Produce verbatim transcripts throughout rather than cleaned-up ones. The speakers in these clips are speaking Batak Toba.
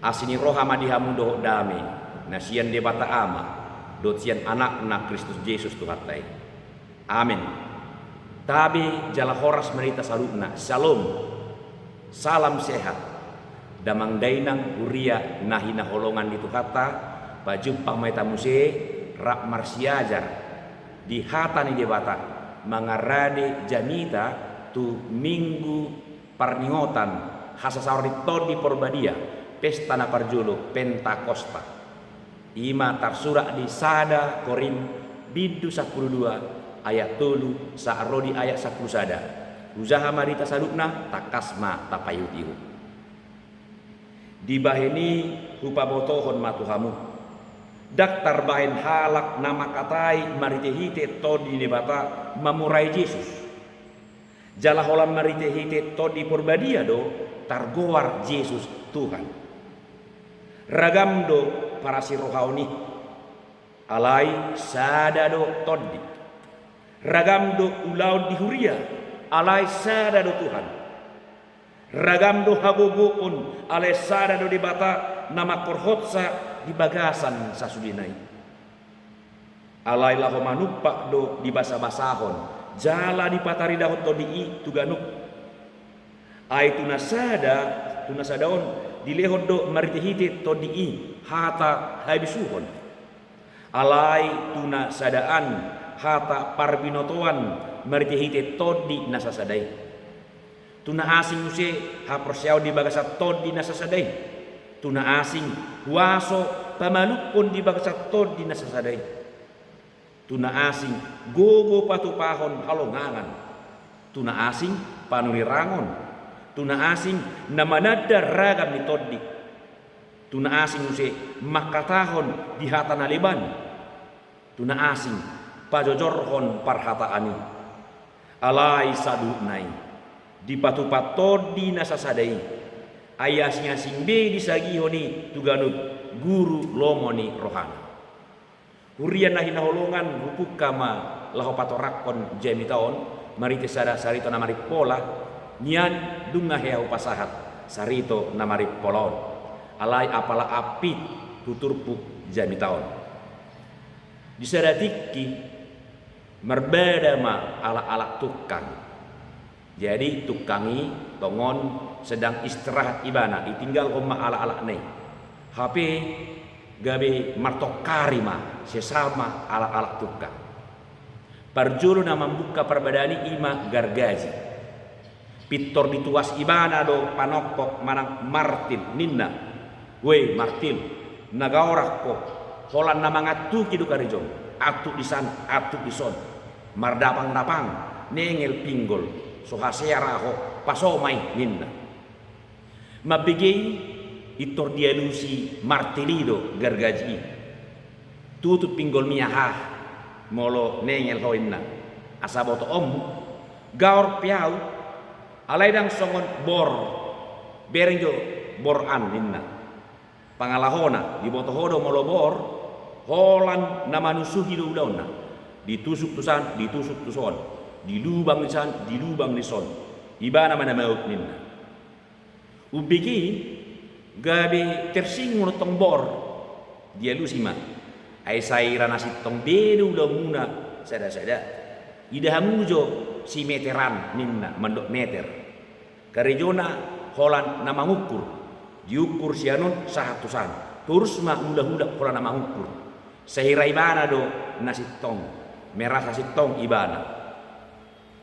Asi ni roha ma di hamu dohot dame, na sian Debata Ama, dohot sian Anakna Kristus Jesus Tuhanta i. Amen. Tabe jala horas ma di hita saluhutna. Syalom. Salam sehat. Damang dainang huria na hinaholongan ni Tuhanta, pajumpang ma hita muse, rap marsiajar di hata ni Debata, mangarade jamita tu Minggu parningotan hasasaor ni Tondi Porbadia, pesta na parjolo Pentakosta. I ma tarsurat di sada Korint bindu sampulu dua ayat tolu sahat ro di ayat sampulu sada. Hujaha ma di hita saluhutna, tangkas ma tapaihutihut. Dibahen i hupabotohon ma tu hamu, ndang tarbahen halak na mangkatai marhitehite Tondi ni Debata mamurai Jesus. Jala holan marhitehite Tondi Porbadia do targoar Jesus Tuhan. Ragam do parasirohaon i, alai sada do Tondi. Ragam do ulaon di huria, alai sada do Tuhan. Ragam do hagogoon, alai sada do Debata na mangkorhonsa di bagasan sasudena i. Alai laho manumpak do dibasabasahon jala dipataridahon Tondi i tu ganup. Ai tu na sada, tu na sada on dilehon do marhitehite Tondi i hata habisuhon. Alai tu na sada an hata parbinotoan marhitehite Tondi na sasada i. Tu na asing muse haporseaon di bagasan Tondi na sasada i. Tu na asing huaso pamalumhon di bagasan Tondi na sasada i. Tu na asing gogo patupahon halongangan. Tu na asing panurirang on. Tu na asing na mananda ragam ni tondi. Tu na asing muse mangkatahon di hata na leban. Tu na asing pajojorhon parhataan i. Alai saluhutna i dipatupa Tondi na sasada i. Ai asing-asing be disagihon i tu ganup guru lomo ni rohana. Huria na hinaholongan, hupungka ma laho patoranghon jamita on marhite sada sarito na marimpola. Nian nunga hea hupasahat sarito na marimpola on, alai apala ampit huturpuk jamita on. Di sada tingki marbada ma alat-alat tungkang. Jadi tungkang i tongon sedang istirahat ibana, ditinggalhon ma alat-alatna i. Hape gabe martongkari ma sesama alat-alat tungkang. Parjolo na mambuka parbadaan i ima gargaji. Pintor dituas ibana do panongkok manang martil ninna. Woi martil, na gaoran ho, holan na mangantuki do karejom, antuk disan, antuk dison. Mardapang-dapang, nengel pinggol, so hasea ra ho, paso ma i ninna. Mambege i, pintor dialusi martil i do gargaji i. Tutu pinggolmi aha, molo nengel ho inna, asa botoonmu. Gaor pe ahu, alai ndang songon bor. Bereng jo bor an ninna. Pangalahona, diboto ho do molo bor, holan na manusuhi do ulaonna. Ditusuk tusan, ditusuk tuson. Di lubang disan, di lubang dison. Ibana ma na maut ninna. Umbege i, gabe tersinggung tong bor. Dialusi ma. Ai sai ra na sintong be do ulaonmuna sada-sada. Ida hamu jo simeteran ninna, mandok meter. Karejona holan na mangukur. Diukur sian on sahat tusan. Torus ma mulak-ulak holan na mangukur. Sai ra ibana do na sintong. Merasa sintong ibana.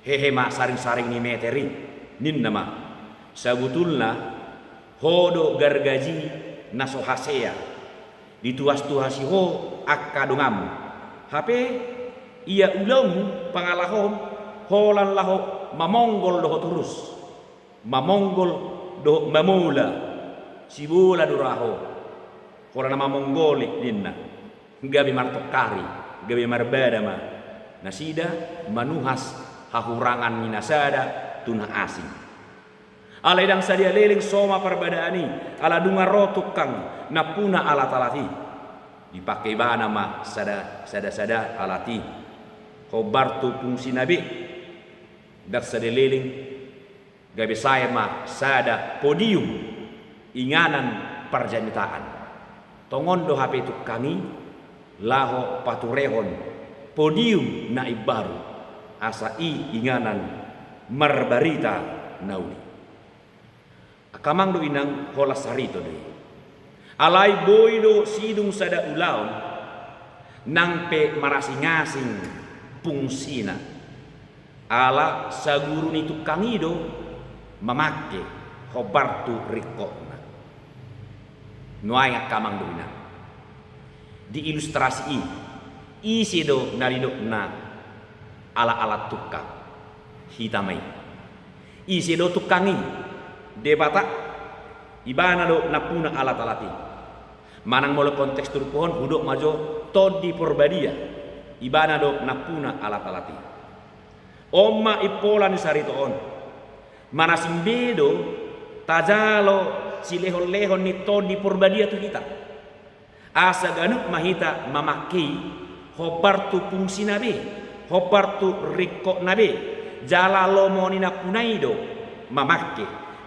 Hehe ma saring-saring ni meter i, ninna ma. Sabutulna, ho do gargaji na so hasea. Dituas-tuasi ho angka donganmu. Hape, ia ulaonmu pangalahom, holan laho mamonggol do ho torus. Mamonggol dohot mamola. Sibola do ra ho. Holan na mamonggoli ninna. Gabe martongkari, gabe marbada ma nasida manuhas hahurangan ni na sada tu na asing. Alai ndang sadia leleng so ma parbadaan i, ala nunga ro tungkang nampuna alat-alat i. Dipangke ibana ma sada, sada-sada alat i. Hombar tu fungsina be. Ndang sadia leleng gabe sae ma sada podium inganan parjamitaan. Tongon do hape tungkang i laho paturehon podium na imbaru, asa i inganan marbarita na uli. Angka amang dohot inang, holan sarito do i. Alai boi do sidung sada ulaon nang pe marasing-asing fungsina. Ala saguru ni tungkang i do mamangke hombar tu ringkotna. Nuaeng angka amang dohot inang, di ilustrasi i, ise do na nidokna alat-alat tungkang? Hita ma i. Ise do tungkang i? Debata. Ibana do nampuna alat-alat i. Manang molo konteks turpuk on, hudok ma jo Tondi Porbadia. Ibana do nampuna alat-alat i. On ma impola ni sarito on. Marasing be do tajalo silehon-lehon ni Tondi Porbadia tu hita. Asa ganup ma hita mamangke i hombar tu fungsina be, hombar tu ringkotna be. Jala lomo ni nampuna i do mamangke,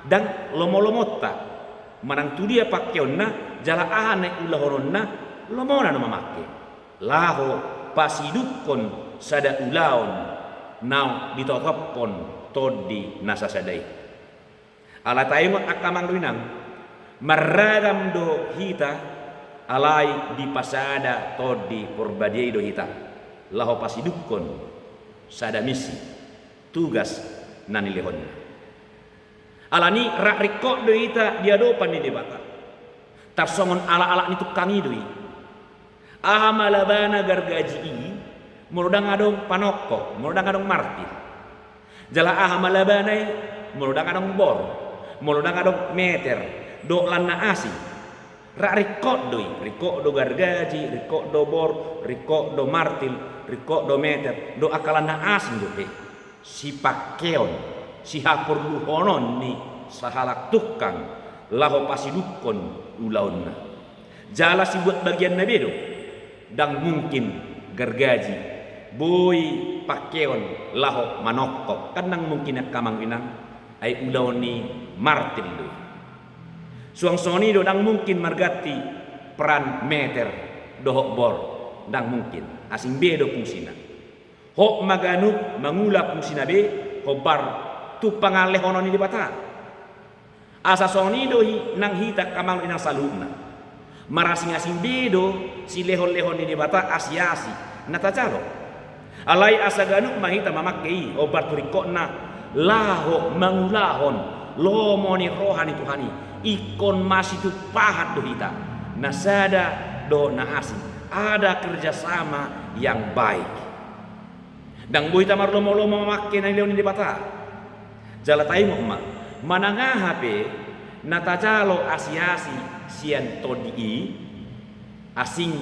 ndang lomo-lomonta. Manang tu dia pangkeonna jala aha na ulaononna, lomona do mamangke. Laho pasidungkon sada ulaon naung ditotophon Tondi na sasada i. Alai taingot angka amang dohot inang, marragam do hita, alai dipasada Tondi Porbadia i do hita laho pasidungkon sada misi, tugas na nilehonna. Alani i, rap ringkot do hita di adopan ni Debata. Tarsongon alat-alat ni tungkang i do i. Aha ma labana gargaji i molo ndang adong panongkop, molo ndang adong martil? Jala aha ma labana i molo ndang adong bor, molo ndang adong meter dohot lan na asing? Rap ringkot do i, ringkot do gargaji, ringkot do bor, ringkot do martil, ringkot do meter dohot angka lan na asing dope. Sipangkeon, sihaporluhonon ni sahalak tungkang laho pasidungkon ulaonna. Jala sibuat bagianna be do, ndang mungkin gargaji boi pangkeon laho manongkop, kan ndang mungkin angka amang dohot inang, ai ulaon ni martil do i. Suang songon i do ndang mungkin marganti peran meter dohot bor, ndang mungkin, asing be do fungsina. Hot ma ganup mangula fungsina be hombar tu pangalehonon ni Debata. Asa songon i do hi-, nang hita angka amang dohot inang saluhutna. Marasing-asing be do silehon-lehon ni Debata, asi-asi na tajalo. Alai asa ganup ma hita mamangke i hombar tu ringkotna laho mangulahon lomo ni roha ni Tuhan i, ingkon masitumpahan do hita, na sada dohot na asing, ada kerjasama yang baik. Ndang boi hita marlomo-lomo mamangke na nilehon ni Debata. Jala taingot ma, manang aha pe na tajalo asi-asi sian Tondi i, asing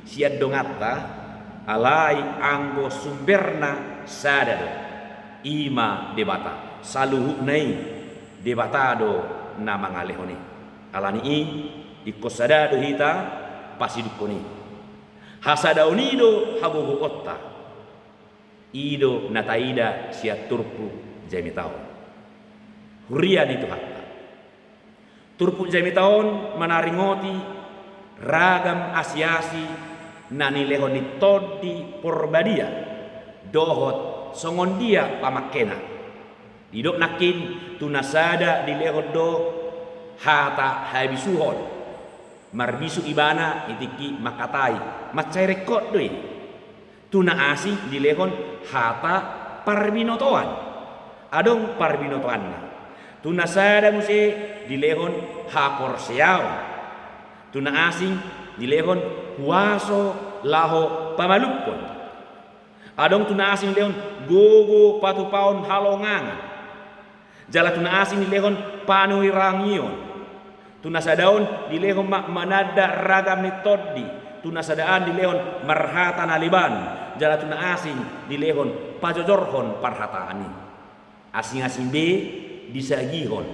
sian donganta, alai anggo sumberna sada do, i ma Debata. Saluhutna i Debata do na mangalehon i. Alani i, ingkon sada do hita pasidungkon i. Hasadaon i do hagogoonta. I do na taida sian turpuk jamita on. Huria ni Tuhanta, turpuk jamita on manaringoti ragam asi-asi na nilehon ni Tondi Porbadia dohot songon dia pamangkena. Didok nangkin, tu na sada dilehon do hata habisuhon. Marbisu ibana di tingki mangkatai, mansai ringkot do i. Tu na asing dilehon hata parbinotoan. Adong parbinotoanna. Tu na sada muse dilehon haporseaon. Tu na asing dilehon huaso laho pamalumhon. Adong tu na asing dilehon gogo patupaon halongangan. Jala tu na asing dilehon panurirangihon. Tu na sada on dilehon ma mananda ragam ni tondi. Tu na sada an dilehon marhata na leban. Jala tu na asing dilehon pajojorhon parhataan i. Asing-asing be disagihon.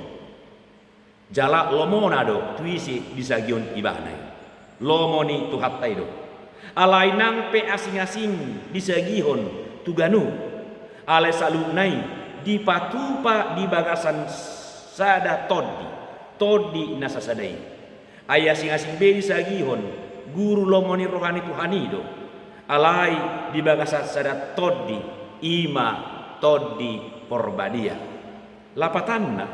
Jala lomona do tu ise disagihon ibana i. Lomo ni Tuhanta i do. Alai nang pe asing-asing disagihon tu ganup, alai saluhutna i dipatupa di bagasan sada tondi, tondi na sasada i. Ai asing-asing be disagihon guru lomo ni roha ni Tuhan i do, alai di bagasan sada tondi, i ma Tondi Porbadia. Lapatanna,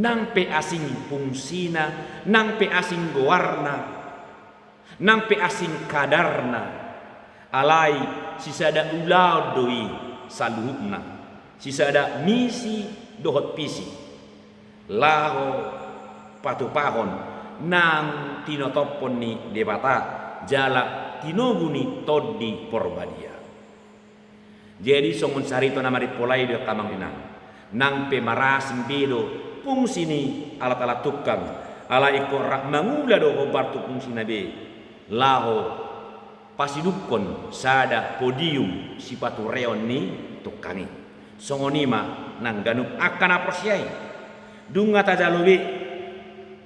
nang pe asing fungsina, nang pe asing goarna, nang pe asing kadarna, alai sisada ulaon do i saluhutna, sisada misi dohot visi, laho patupahon nang tinotophon ni Debata jala tinogu ni Tondi Porbadia. Jadi songon sarito na marimpolai do i, angka amang inang, nang pe marasing be do fungsi ni alat-alat tungkang, alai ingkon rap mangula do hombar tu fungsina be, laho pasidungkon sada podium sipatureon ni tungkang i. Songon i ma nang ganup angka na porsea i. Dung nga tajalo be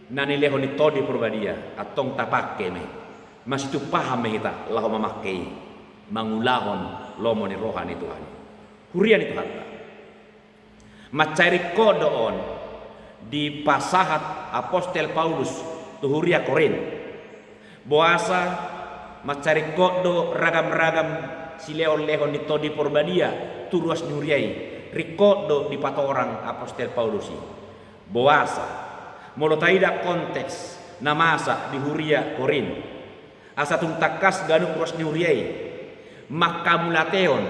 na nilehon ni Tondi Porbadia, antong tapangke ma i. Masitumpahan ma hita laho mamangke i, mangulahon lomo ni roha ni Tuhan i. Huria ni Tuhanta, mansai ringkot do on dipasahat apostel Paulus tu huria Korint. Boasa mansai ringkot do ragam-ragam silehon-lehon ni Tondi Porbadia tu ruas ni huria i? Ringkot do dipatorang apostel Paulus i. Boasa? Molo taida konteks na masa di huria Korint, asa tung tangkas ganup ruas ni huria i manghamauliatehon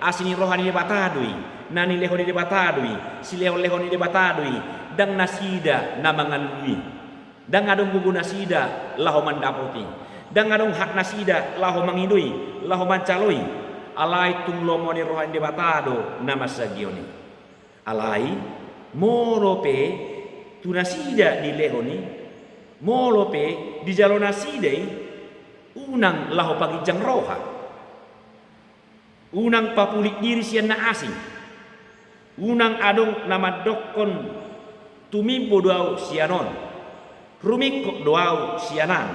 asi ni roha ni Debata do i, na nilehon ni Debata do i, silehon-lehon ni Debata do i. Ndang nasida na mangalului, ndang adong gogo nasida laho mandapoti, ndang adong hak nasida laho mangido i, laho manjalo i. Alai tung lomo ni roha ni Debata do na mansagihon i. Alai molo pe tu nasida dilehon i, molo pe dijalo nasida i, unang laho paginjang roha. Unang papulik diri sian na asing. Unang adong na mandokkon tumimbo do au sian on, rumingkot do au sian an.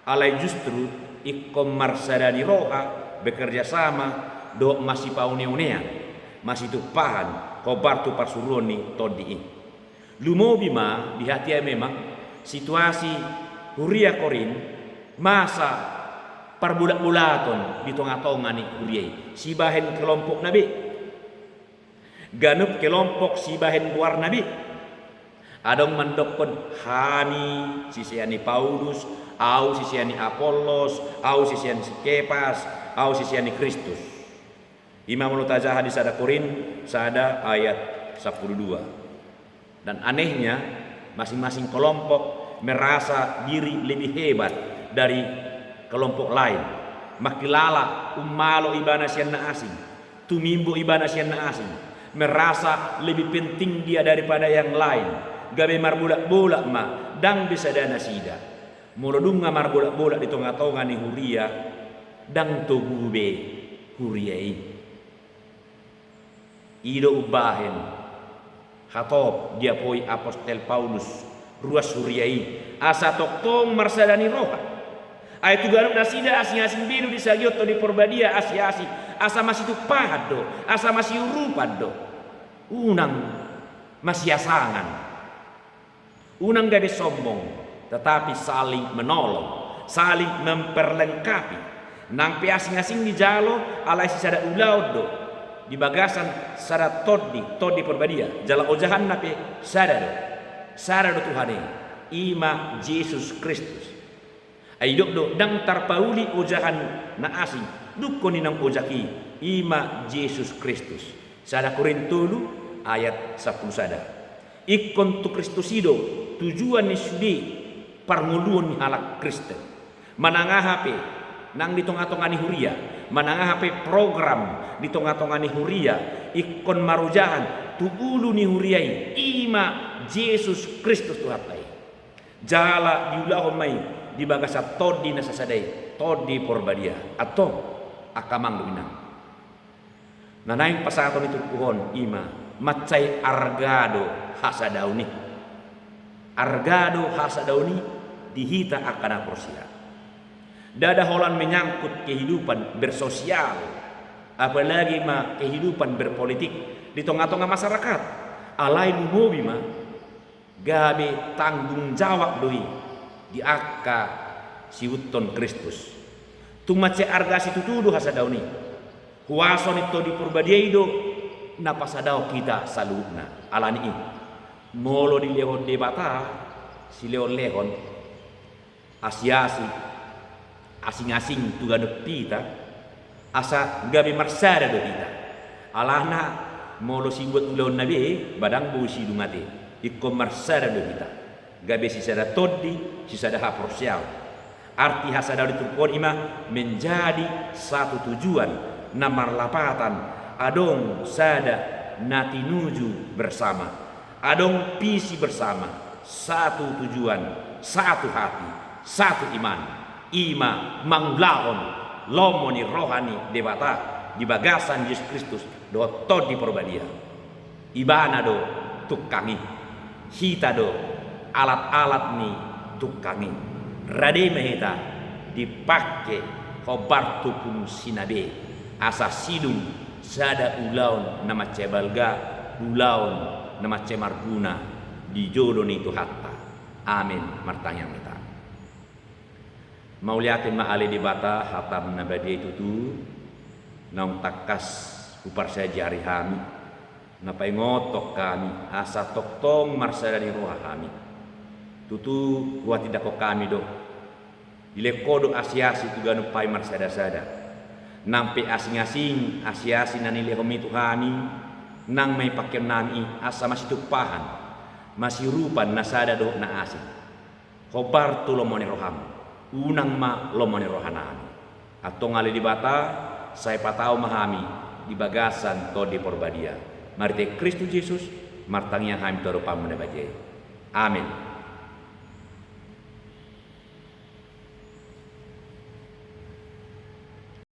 Alai justru ingkon marsada ni roha, bekerja sama, dohot masipaune-unean, masitumpahan hombar tu parsuruon ni Tondi i. Lumobi ma di hatiha memang situasi huria Korint, masa parbolat-bolaton di tonga-tonga ni huria i, sibahen kelompokna be. Ganup kelompok sibahen goarna be. Adong mandokkon, hami sisean ni Paulus, au sisean ni Apollos, au sisean ni si Kepas, au sisean ni Kristus. I ma molo tajaha di sada Korint sada ayat sampulu dua. Dan anehnya, masing-masing kelompok merasa diri lebih hebat dari kelompok lain. Mangkilala, ummalo ibana sian na asing, tumimbo ibana sian na asing, merasa lebih penting dia daripada yang lain. Gabe marbolat-bolat ma, ndang be sada nasida. Molo dung nga marbolat-bolat di tonga-tonga ni huria, ndang togu be huria i. I do umbahen hatop diapoi apostel Paulus ruas huria i, asa tongtong marsada ni roha. Ai tu ganup nasida asing-asing be do disagihon Tondi Porbadia, asi-asi, asa masitumpahan do, asa masiurupan do. Unang masiasangan. Unang gabe sombong, tetapi saling menolong, saling memperlengkapi. Nang pe asing-asing dijalo, alai sisada ulaon do di bagasan sada tondi, Tondi Porbadia, jala ojahanna pe sada do. Sada do Tuhan i, i ma Jesus Kristus. Ai didok do, ndang tarpauli ojahan na asing, dungkon i naung ojak i, i ma Jesus Kristus. Sada Korint tolu ayat sampulu sada. Ingkon tu Kristus i do tujuan ni sude parngoluon ni halak Kristen. Manang aha pe nang di tonga-tonga ni huria, manang aha pe program di tonga-tonga ni huria, ingkon marojahan tu ulu ni huria i, i ma Jesus Kristus Tuhanta i. Jala diulahon ma i di bagasan tondi na sasada i, Tondi Porbadia. Antong, angka amang dohot inang, na naeng pasahaton i turpuk on i ma, mansai arga do hasadaon i. Arga do hasadaon i di hita angka na porsea. Ndada holan menyangkut kehidupan bersosial, apalagi ma kehidupan berpolitik di tonga-tonga masyarakat. Alai lumobi ma, gabe tanggung jawab do i di angka siihuthon Kristus. Tung mansai arga situtu do hasadaon i. Huaso ni Tondi Porbadia i do na pasadaon hita saluhutna. Alani i, molo dilehon Debata silehonlehon, asiasi, asingasing tu ganup hita, asa gabe marsada do hita. Alana molo sibuat ulaonna be, ba ndang boi sidung ate, ingkon marsada do hita. Gabe sisada tondi, sisada haporseaon. Arti hasadaon di turpuk on i ma menjadi satu tujuan na marlapatan, adong sada na tinuju bersama, adong visi bersama, satu tujuan, satu hati, satu iman. I ma mangulahon lomo ni roha ni Debata di bagasan Jesus Kristus dohot Tondi Porbadia. Ibana do tungkang i. Hita do alat-alat ni tungkang i. Rade ma hita dipangke hombar tu fungsi na be, asa sidung sada ulaon na mansai balga, ulaon na mansai marguna di jolo ni Tuhanta. Amin. Martangiang ma hita. Mauliate ma ale Debata, hataM na badia i tutu, naung tangkas huparsiajari hami, na paingothon hami asa tongtong marsada ni roha hami. Tutu huhatindangkon hami do, dilehon Ho do asiasi tu ganup hami marsadasada. Nang pe asingasing asiasi na nilehonMi tu hami, nang ma i pangkeonnami asa masitumpahan, masiurupan na sada dohot na asing. Hombar tu lomo ni rohaM, unang ma lomo ni rohanami. Antong ale Debata, sai patau ma hami di bagasan Tondi Porbadia. Marhite Kristus Jesus, martangiang hami tu adopanMu na badia i. Amin.